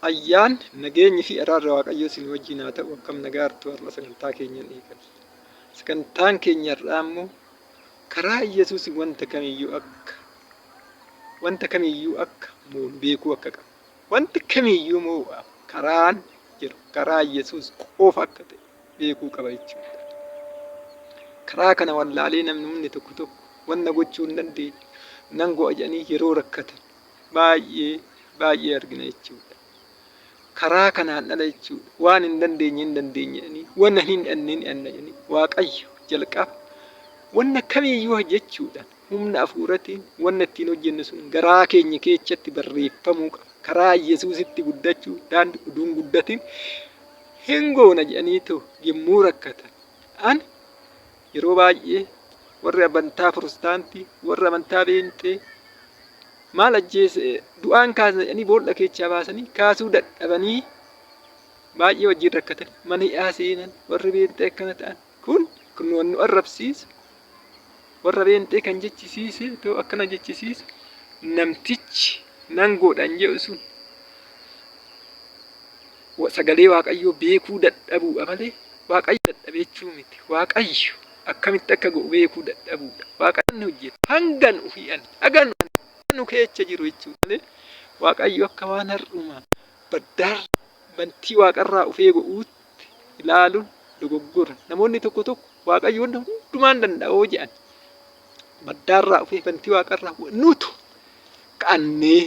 Ayyaanni, nageenyi fi araarri Waaqayyoo isin wajjin haa ta'u. Akkam nagaa jirtu? Har'a sagantaa keenyan eegalla. Sagantaan keenya har'aa immoo karaa Iyyasuus wanta kamiyyuu akka wanta kamiyyuu akka moonu beekuu akka qabnu. Wanti kamiyyuu moo'aaf karaan jiru karaa Iyyasuus qofa akka ta'e beekuu qaba jechuudha. Karaa kana wallaalee namni tokko tokko wanna gochuu hin dandeenye nan go'a jedhanii yeroo rakkatan baay'ee baay'ee argina jechuudha. Karaa kanaan ala jechuudha. Waan hin dandeenye hin dandeenye jedhanii, wanna hin hidhanne hin hidhanna jedhanii Waaqayyo jalqaba wanna kamiyyuu hojjechuudhaan humna hafuuratiin wanna ittiin hojjennu sun garaa keenya keessatti barreeffamuu qaba. Karaa Yesuusitti guddachuu daandii utuu hin guddatin hin goona jedhaniitu yommuu rakkatan. Ani yeroo baay'ee warri amantaa Pirotestaantii, warri amantaa Beenxee maal ajjeese du'aan kaasna jedhanii boolla keessaa baasanii kaasuu dadhabanii baay'ee wajjin rakkatan mana hidhaa seenan warri Beenxee akkana ta'an kun kun nu arrabsiisu warra Beenxee kan jechisiise too akkana jechisiisu namtichi nan godhan jedhu sun sagalee Waaqayyoo beekuu dadhabuudha malee Waaqayyo dadhabe jechuu miti. Waaqayyo akkamitti akka godhu beekuu dadhabuudha. Waaqayyo inni hojjetu hanga nu hi'an haga nu keessa jiru jechuudha malee Waaqayyo akka waan har'uma baddaarra bantii waaqarraa ufee godhuutti ilaaluun dogoggora. Namoonni tokko tokko Waaqayyo wanta hundumaan danda'oo jedhan baddaarraa ufee bantii waaqarraa nutu ka'annee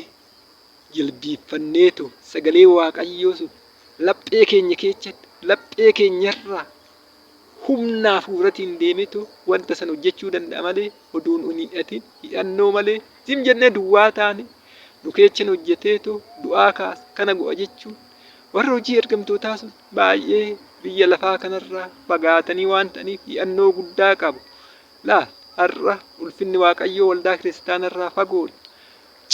jilbiiffanneetu sagalee Waaqayyoo sun laphee keenya keessatti laphee keenyarraa humna hafuuratiin deemetu wanta sana hojjechuu danda'a malee oduun hin hidhatin hidhannoo malee zim jennee duwwaa taane nu keessan hojjeteetu du'aa kaasa kana go'a jechuun warra hojii ergamtootaa sun baay'ee biyya lafaa kanarraa fagaatanii waan ta'aniif hidhannoo guddaa qabu. Laal har'a ulfinni Waaqayyoo waldaa kiristaanarraa fagoodha.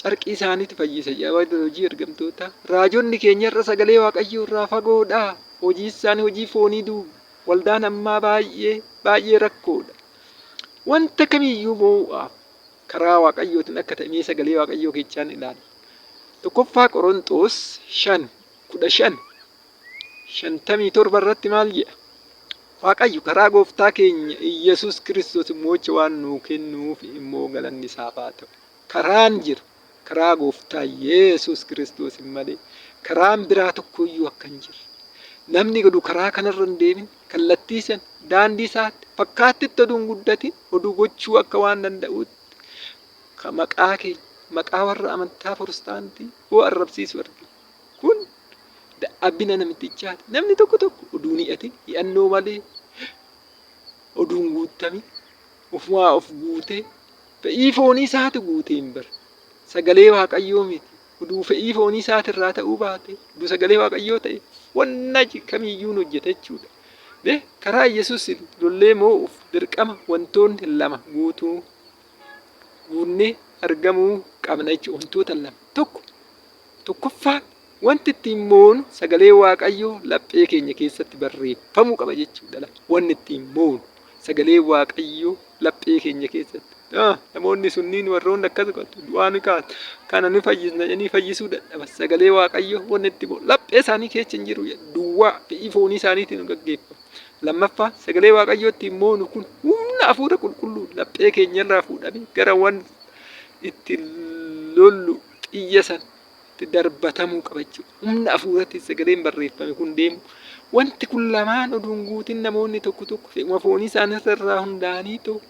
Carqii isaaniitu fayyisa jedha warri hojii ergamtootaa. Raajonni keenya irra sagalee Waaqayyoo irraa fagoodha. Hojii isaanii hojii foonii duuba. Waldaan ammaa baay'ee baay'ee rakkoodha. Wanta kamiyyuu moo'uudhaaf karaa Waaqayyootiin akka ta'e mee sagalee Waaqayyoo keechaan ilaalla. Tokkoffaa Qoronxoos 5 15 57 irratti maal jedha? Waaqayyo karaa gooftaa keenya Iyyasuus Kiristoos moo'icha waan nuu kennuuf immoo galanni isaaf haa ta'u. Karaan jiru karaa gooftaa Yesuus Kiristoosiin malee karaan biraa tokkoyyuu akka hin jirre. Namni godhu karaa kanarra hin deemin kallattii san daandii isaatti fakkaattitti oduu hin guddatin oduu gochuu akka waan danda'utti maqaa keenya maqaa warra amantaa Pirotestaantii hoo arrabsiisu argina. Kun dadhabina namtichaati. Namni tokko tokko oduu hin hi'atin hi'annoo malee oduu hin guuttamin ofumaa of guutee fe'ii foonii isaatu guutee hin bara. Sagalee Waaqayyoo miti. Oduu fe'ii foonii isaatirraa ta'uu baate oduu sagalee Waaqayyoo ta'e wanna kamiyyuu hin hojjeta jechuudha. Mee karaa Yesuus lollee moo'uuf dirqama wantoonni lama guutuu guunnee argamuu qabna jechuudha. Wantoota lama. Tokko tokkoffaan wanti ittiin moonu sagalee Waaqayyoo laphee keenya keessatti barreeffamuu qaba jechuudha. Wanni ittiin moonu sagalee Waaqayyoo laphee keenya keessatti. Namoonni sunniin warroonni akkas godhu du'aa ni kaasu. Kana ni fayyisna jedhanii fayyisuu dadhaban. Sagalee Waaqayyoo wanni itti moonu laphee isaanii keessa hin jiru duwwaa fedhii foonii isaaniitiin gaggeeffamu. Lammaffaa sagalee Waaqayyoo ittiin moonu kun humna hafuura qulqulluu laphee keenyarraa fuudhamee gara waan itti lollu xiyya sanatti darbatamuu qaba jechuudha. Humna hafuuratiin sagaleen barreeffame kun deemu. Wanti kun lamaan oduu hin guutin namoonni tokko tokko fe'uma foonii isaanii irraa hundaa'anii ta'u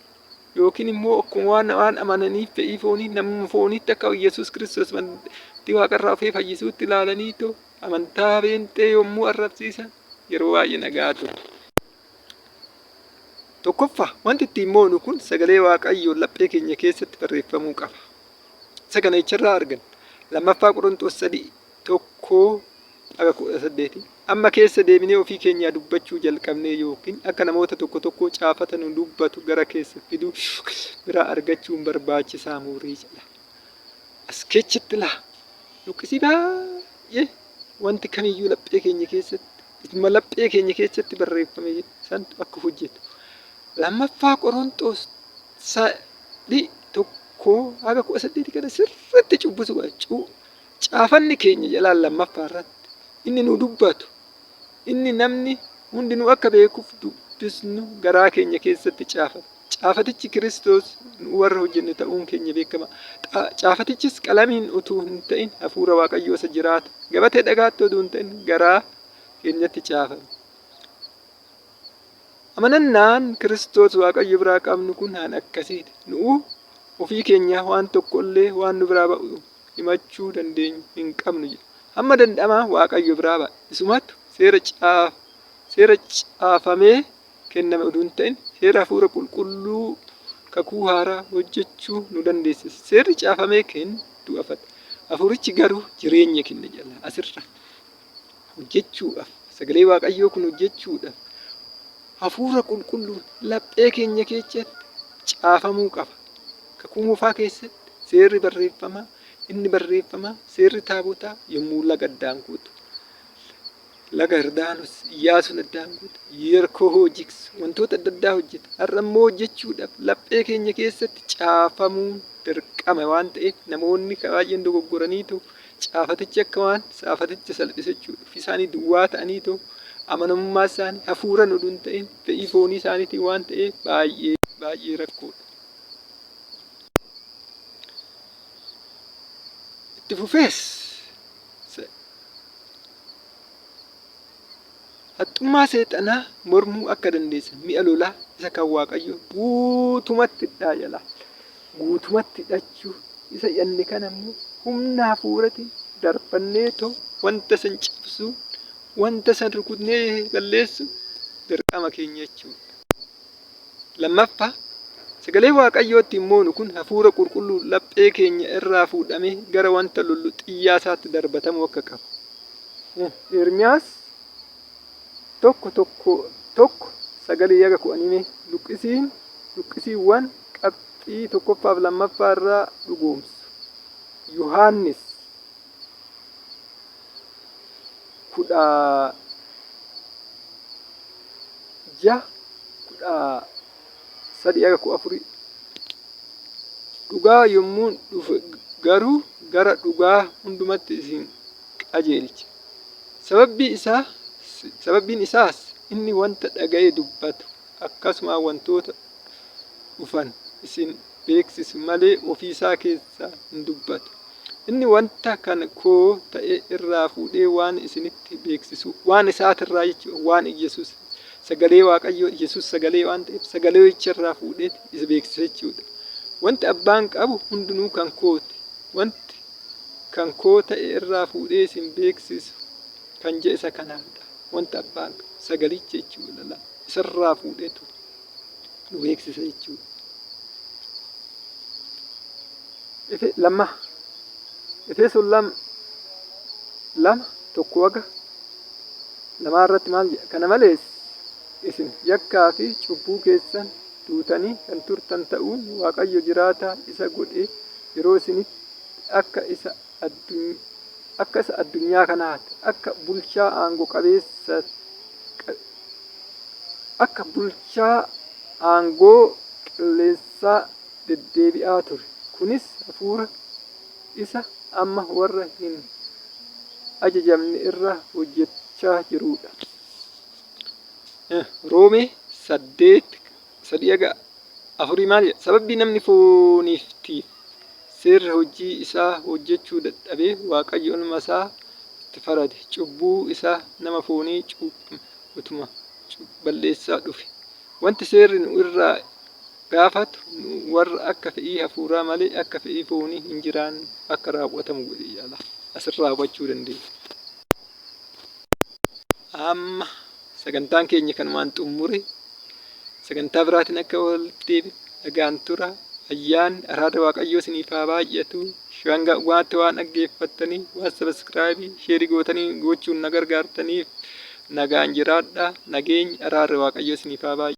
yookiin immoo akkuma waan waan amananiif fe'ii foonii namuma fooniitti akka Yesuus Kiristoos bantii waaqarraa ofee fayyisuutti ilaalanii ta'u amantaa beenxee yommuu arrabsiisan yeroo baay'ee nagaa ture. Tokkoffaa wanti ittiin moonu kun sagalee Waaqayyoon laphee keenya keessatti barreeffamuu qaba. Isa kana jecharraa arganna. Lammaffaa Qoronxoos 3 1 haga 18 Amma keessa deebinee ofii keenyaa dubbachuu jalqabnee yookiin akka namoota tokko tokkoo caafata nu dubbatu gara keessa fiduu biraa argachuun barbaachisaa muurii jedha. As keessatti laa luqqisii baay'ee wanti kamiyyuu laphee keenya keessatti isuma laphee keenya keessatti barreeffame santu akka hojjetu. Lammaffaa Qoronxoos 3 1 haga 18 kana sirriitti cubbisu. Caafanni keenya jalaan lammaffaa irratti Inni nu dubbatu, inni namni hundinuu akka beekuuf dubbisnu garaa keenya keessatti caafame. Caafatichi Kiristoos nu warra hojjenne ta'uun keenya beekama. Caafatichis qalamiin utuu hin ta'in hafuura Waaqayyoo isa jiraata. Gabatee dhagaatti utuu hin ta'in garaa keenyatti caafame. Amanannaan Kiristoos Waaqayyo biraa qabnu kun haan akkasiiti. Nu'u ofii keenyaa waan tokko illee waan nu biraa ba'u himachuu dandeenyu hin qabnu jedha. Hamma danda'amaa Waaqayyo biraa ba'a. Isumatu seera caaf seera caafamee kenname utuu hin ta'in seera hafuura qulqulluu kakuu haaraa hojjechuu nu dandeessisa. Seerri caafamee kennu du'a fada. Hafuurichi garuu jireenya kenna jedha. Asirra hojjechuudhaaf sagalee Waaqayyoo kun hojjechuudhaaf hafuura qulqulluun laphee keenya keessatti caafamuu qaba. Kakuu moofaa keessatti seerri barreeffamaa inni barreeffamaa seerri taabotaa yommuu laga addaan kutu laga Yordaanos Iyyaasuun addaan kutu Yerikoo jigsu wantoota adda addaa hojjeta. Har'a immoo hojjechuudhaaf laphee keenya keessatti caafamuun dirqama waan ta'eef namoonni baay'een dogoggoraniitu caafatichi akka waan caafaticha salphisa jechuudha. Ofii isaanii duwwaa ta'aniitu amanamummaa isaanii hafuuran oduu hin ta'in fedhii foonii isaaniitiin waan ta'eef baay'ee baay'ee rakkoodha. Itti fufees haxxummaa seexanaa mormuu akka dandeessan mi'a lolaa isa kan Waaqayyoo guutumatti hidhaa jedha. Guutumatti hidhachuu isa hidhanne kana immoo humna hafuuratiin darbannee too wanta san cabsuu wanta san rukutnee balleessu dirqama keenya jechuudha. Lammaffaa, sagalee Waaqayyoo ittiin moonu kun hafuura qulqulluun laphee keenya irraa fuudhamee gara wanta lollu xiyyaa isaatti darbatamuu akka qabu. Ermiyaas 1 1 1 9 yaga kudhanii mee luqqisiin luqqisiiwwan qabxii tokkoffaa fi lammaffaa irraa dhugoomsu. Yohaannis 16 13 haga 14. Dhugaa yommuu dhufe garuu gara dhugaa hundumatti isin qajeelcha. Sababbii isaa sababbiin isaas inni wanta dhaga'e dubbatu akkasuma wantoota dhufan isin beeksisu malee ofii isaa keessaa hin dubbatu. Inni wanta kan koo ta'e irraa fuudhee waan isinitti beeksisu, waan isaatirraa jechuudha, waan Iyyasuus sagalee Waaqayyoo, Iyyasuus sagalee waan ta'eef sagaleecha irraa fuudhee isa beeksisa jechuudha. Wanti abbaan qabu hundinuu kan kooti, wanti kan koo ta'e irraa fuudhee isin beeksisu kan jedhe isa kanaadha. Wanta abbaan qabu sagalicha jechuudha. Isarraa fuudheetu nu beeksisa jechuudha. Efe lamma Efesoon 2 2 1 waga lamaa irratti maal jedha? Kana malees isin yakkaa fi cubbuu keessan duutanii kan turtan ta'uun Waaqayyo jiraataa isa godhe yeroo isinitti akka isa akka isa addunyaa kanaatti akka bulchaa aango qabeessa akka bulchaa aangoo qilleensaa deddeebi'aa ture. Kunis hafuura isa amma warra hin ajajamne irra hojjechaa jirudha. Roomee 8 3 haga afurii maal jedha? Sababbii namni fooniiftiif seerri hojii isaa hojjechuu dadhabee Waaqayyo ilma isaa itti farade cubbuu isaa nama foonii cuuphame utuma balleessaa dhufe. Wanti seerri nu irraa gaafatu nu warra akka fe'ii hafuuraa malee akka fe'ii foonii hin jiraanne akka raawwatamu godhe jedha. Asirraa hubachuu dandeenya. Amma sagantaan keenya kanumaan xummure. Sagantaa biraatiin akka walitti deebinu nagaan tura. Ayyaanni araarri Waaqayyoo isiniif haa baay'atu. Hanga waanti waan dhaggeeffattanii waan sabiskiraayibii sheerii gootanii gochuun na gargaartaniif nagaan jiraadha. Nageenyi araarri Waaqayyoo isiniif haa baay'atu.